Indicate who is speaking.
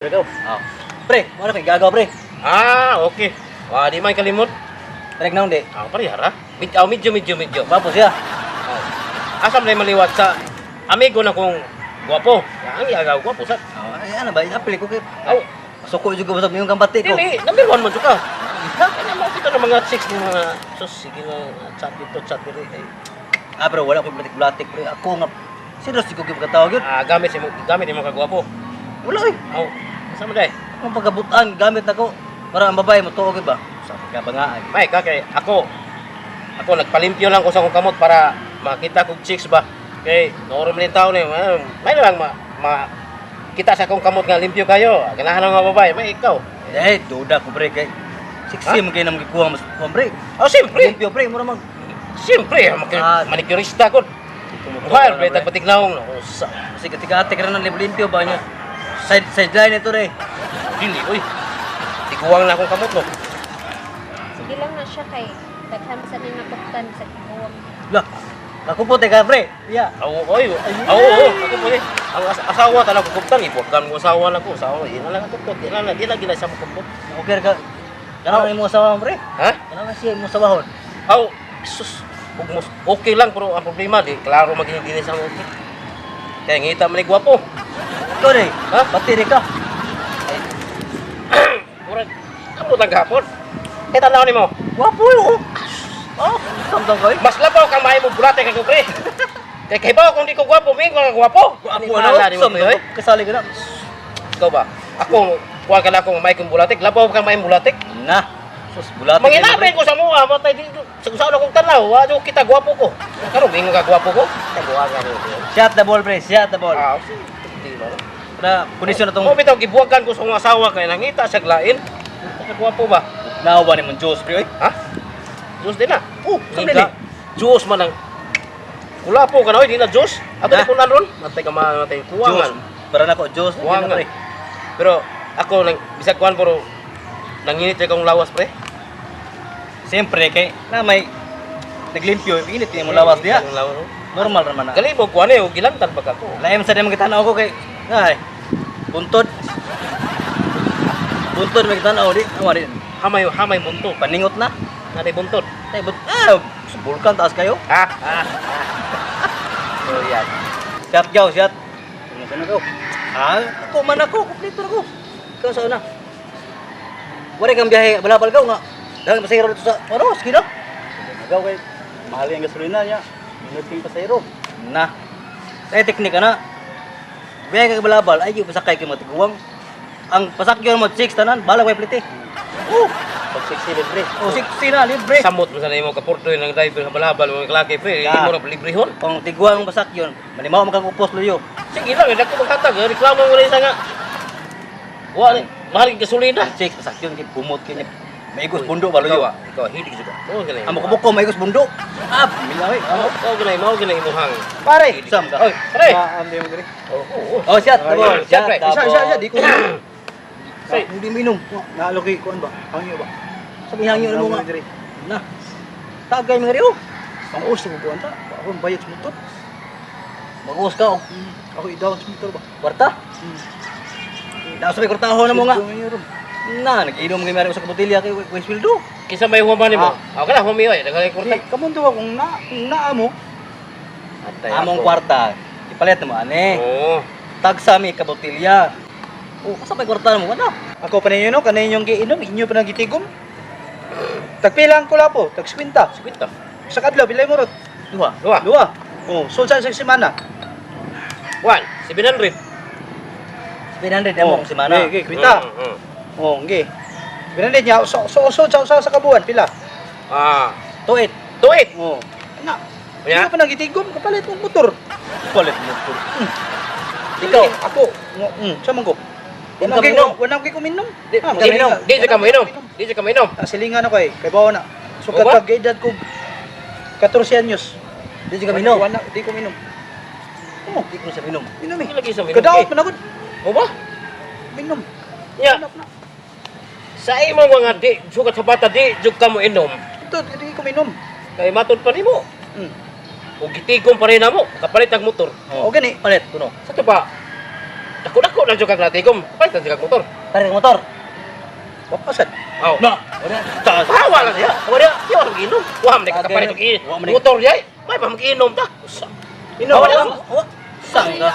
Speaker 1: Pre, oh. Pre, wala kay gagaw, pre.
Speaker 2: Ah, okay. Wa di man kalimot.
Speaker 1: Parek naon di.
Speaker 2: Ah, parehara. Medyo medyo medyo medyo.
Speaker 1: Gwapo siya.
Speaker 2: Oh. Asa man maliwat sa amigo na kong gwapo. Ang iagaw gwapo sa.
Speaker 1: Oh, ay, ano ba? Apil ko kay.
Speaker 2: Aw,
Speaker 1: Suko jud ko basag miyong kambati ko.
Speaker 2: dili, number one mo jud ka. Kaya mo kita ng mga chicks ni mga sus, sige na, chat dito, chat diri. Ay,
Speaker 1: Ah, pero wala ko blatik-blatik, pre. Ako nga serious ko gyud katawag yun.
Speaker 2: ah, gamit imo kagwapo.
Speaker 1: Wala eh.
Speaker 2: Aw, asa man day?
Speaker 1: Ang pagabutan gamit nako para ang babae mo tuog ba? Sa ka ba nga ay.
Speaker 2: May ka kay ako nagpalimpyo lang ko sa akong kamot para makita kog chicks ba. Kay norom ni tao ni, may na lang ma kita sa akong kamot nga limpyo kayo. Ganahan ang mga babae, may ikaw.
Speaker 1: Eh, duda ko, pre, kay sexy
Speaker 2: Ha?
Speaker 1: man kay nang gikuha mas kuha, pre.
Speaker 2: Oh, siyempre.
Speaker 1: Limpyo, pre, mura mag
Speaker 2: Siyempre,
Speaker 1: Ah.
Speaker 2: manicurista ko. Buhay, pre, tagpatignaong. Sa,
Speaker 1: Kasi katika-atik ra nang limpyo ba niya. Side sideline ito re.
Speaker 2: Dili, uy. Tiguang na akong kamot, no.
Speaker 3: Sige lang na siya kay daghan sa nang napuktan sa tiguang.
Speaker 1: Lah. Kakupot eh ka, pre. Yeah.
Speaker 2: Oo, oy. Oo, oo, ako po eh. Ang asawa talaga kuptan, ibuwagan mo asawa na ko. Asawa, ina lang ako kupot. Ina lang, di lang gina sa mo kupot.
Speaker 1: Okay ka. Kana na imong asawa, pre.
Speaker 2: Ha?
Speaker 1: Kana na siya imong asawahon.
Speaker 2: Aw, sus. Ug okay lang pero ang problema di klaro maging dili sa okay. Kaya ngita man ni gwapo.
Speaker 1: Ikaw re.
Speaker 2: Ha?
Speaker 1: Pati re ka.
Speaker 2: Murag amo tang gapon. Kay tan-aw nimo.
Speaker 1: Gwapo yo. Oh, samtang kay.
Speaker 2: Mas labaw kang maayo mo bulate kay ko pre. Kay kahibaw kung di ko gwapo, mingon ka gwapo.
Speaker 1: Gwapo ano?
Speaker 2: Samtang
Speaker 1: Samtang kasali ka na.
Speaker 2: Ikaw ba? Ako, kuha ka na akong may kong bulatik. Labaw kang may bulatik.
Speaker 1: Na. Sus, bulati.
Speaker 2: Manginapin ko sa mua, matay dito. Sa kung saan akong tanaw, wa jud kita gwapo ko. Karon mingon ka gwapo ko. Kaguha ka ni.
Speaker 1: Shot the ball, pre. Shot the ball.
Speaker 2: Ah, sige. Di ba?
Speaker 1: Na kondisyon na tong
Speaker 2: Mo bitaw gibuwagan ko sa akong asawa kay nangita siya lain. Ka gwapo ba?
Speaker 1: nawa ni mong Diyos, pre. Oy.
Speaker 2: Ha? Diyos din na.
Speaker 1: Oh, sa
Speaker 2: Ngita. Diyos man ang Kulapo ka na, oy, di na Diyos. Ato
Speaker 1: Ha?
Speaker 2: ni kunan ron. Matay ka matay
Speaker 1: Diyos.
Speaker 2: kuwangan.
Speaker 1: Para nako Diyos. Hindi na,
Speaker 2: Kuwangan.
Speaker 1: pre.
Speaker 2: Pero ako nang bisag kuan pero nanginit siya kong lawas, pre.
Speaker 1: Siyempre kay na may naglimpyo, init yung lawas diya.
Speaker 2: Ang lawas. Oh.
Speaker 1: Normal ra man na.
Speaker 2: Galibog kuan eh, gilantan pa ka ko.
Speaker 1: Laim sa di magtanaw ko kay ay buntod. Buntod magtanaw di. Awa di.
Speaker 2: Hamay hamay buntot.
Speaker 1: Paningot na.
Speaker 2: Naday buntot.
Speaker 1: Tay but ah, sa bulkan taas kayo.
Speaker 2: Ha? Ha? So yan.
Speaker 1: Shot gaw, shot. Ano na ko? Ah, ako man ako, kompleto na ko. Ikaw sa una. Wala kang biyahe, balabal gaw nga. Dahil pasahero dito sa ano, sige na.
Speaker 4: Nagaw kay mahal yung gasolina niya. Minut yung pasahero.
Speaker 1: Na. Ay teknika na. Biyahe ka balabal, ay yung pasakay kay matiguang. Ang pasakyon mo 6 tanan, balag way plite. Oh,
Speaker 4: Pag sexy libre.
Speaker 1: oh 6 na libre.
Speaker 2: Samot mo sa nimo kaporto ng driver sa balabal mga klake pre,
Speaker 1: Ya.
Speaker 2: imo ra librehon.
Speaker 1: Kung tiguang pasakyon, manimaw man kang upos luyo.
Speaker 2: Sige lang, hindi ako maghatag. Eh. Reklamo mo rin sa nga. Wa ni, mahal yung gasolina.
Speaker 1: Ang 6 pasakyon kay bumot kay niya. Maigos bundo ba luyo.
Speaker 2: Ikaw, ah, ikaw, hilig juga. Mao ganay.
Speaker 1: Ang buko maigos bundo. Ah, mingaw eh.
Speaker 2: Mao ganay, mao ganay imuhang.
Speaker 4: Pare!
Speaker 1: Sam ka.
Speaker 2: Oy, pre.
Speaker 4: Ah, andi mo diri.
Speaker 2: Oo.
Speaker 1: Oh, shot, the ball.
Speaker 2: Shot, pre.
Speaker 1: Shot,
Speaker 4: Isa, isa, isa, di ko.
Speaker 2: Say.
Speaker 1: Hindi minom.
Speaker 4: Naaloki kuan ba? Hangyo ba?
Speaker 1: Sabi hangyo na mo nga.
Speaker 4: Diri.
Speaker 1: Na. Tagay mga riyo.
Speaker 4: Ang uso mo kuan ta. Ako ang bayad sa motor.
Speaker 1: Mag-uos ka og
Speaker 4: Ako i-down sa motor ba?
Speaker 1: kwarta. Daw sa may kwartahon na mo nga.
Speaker 4: Sidyo ngayon ron.
Speaker 1: Na, nag-inom kay Mario sa kabotilya kay Westfield do.
Speaker 2: Kinsa may human nimo? Ah, okay na humi oy, daghan
Speaker 4: Di,
Speaker 2: kwarta.
Speaker 4: kamundo ka kung na kung naa mo.
Speaker 2: Atay
Speaker 1: Among
Speaker 2: ako.
Speaker 1: kwarta. Ipalit na mo ane.
Speaker 2: Oo.
Speaker 1: Tagsa mi kabotilya. Oh, asa may kwarta mo wala.
Speaker 4: Ako pa ninyo no, kaninyo giinom, inyo pa naggitigom. Tagpila ang kulapo, tag 50.
Speaker 2: 50.
Speaker 4: Sa kadlaw pilay mo rot?
Speaker 1: Duha.
Speaker 2: Duha.
Speaker 4: Duha. Oh, so sa semana.
Speaker 2: 1, 700.
Speaker 1: 700 among semana.
Speaker 4: Okay, okay, kwenta. Oh, okay. Binanid niya, so so so sa sa, sa kabuan pila.
Speaker 2: Ah,
Speaker 1: 28.
Speaker 2: 28.
Speaker 4: Oh. Na.
Speaker 2: Unya?
Speaker 4: Inyo pa nagitigom kapalit mong motor.
Speaker 1: Palit mo to.
Speaker 4: Ikaw, ako, sa man ko.
Speaker 1: Di
Speaker 4: Wala
Speaker 1: ka
Speaker 4: kay
Speaker 1: minom.
Speaker 4: wala kay kuminom.
Speaker 2: Di,
Speaker 4: Ah,
Speaker 2: di, di siya ka moinom. Di siya ka moinom.
Speaker 4: Ah, silingan ako eh, kay bawo na. So
Speaker 2: O ba?
Speaker 4: katag edad ko 14 anyos.
Speaker 1: Di ka minom.
Speaker 4: Wala, di ko minom.
Speaker 1: Oh, di ko sa minom.
Speaker 4: Minom eh.
Speaker 2: Di lagi sa minom.
Speaker 4: Kadaot man ako.
Speaker 2: Mo ba?
Speaker 4: Minom.
Speaker 2: Nya,
Speaker 4: Hanap na.
Speaker 2: sa imo mga di sukat sa bata di jud ka mo inom.
Speaker 4: Ito, di ko minom.
Speaker 2: Kay matud pa nimo. Ug gitigom pa rin namo, kapalit ang motor.
Speaker 4: O gani.
Speaker 1: Palit kuno.
Speaker 2: Sa to pa. Dako-dako na jud kag natigom. Palit na jud kag motor.
Speaker 1: Pare kang motor.
Speaker 4: Wa pa sad.
Speaker 2: Aw.
Speaker 1: Na. Wala. Taas.
Speaker 2: Hawa lang siya.
Speaker 1: Wala.
Speaker 2: Di wa mag-inom. Wa man ka kapalit og
Speaker 1: Wa man
Speaker 2: motor diay. May pa mag-inom ta.
Speaker 1: Inom.
Speaker 2: Wala.
Speaker 1: Wa. Saan ka?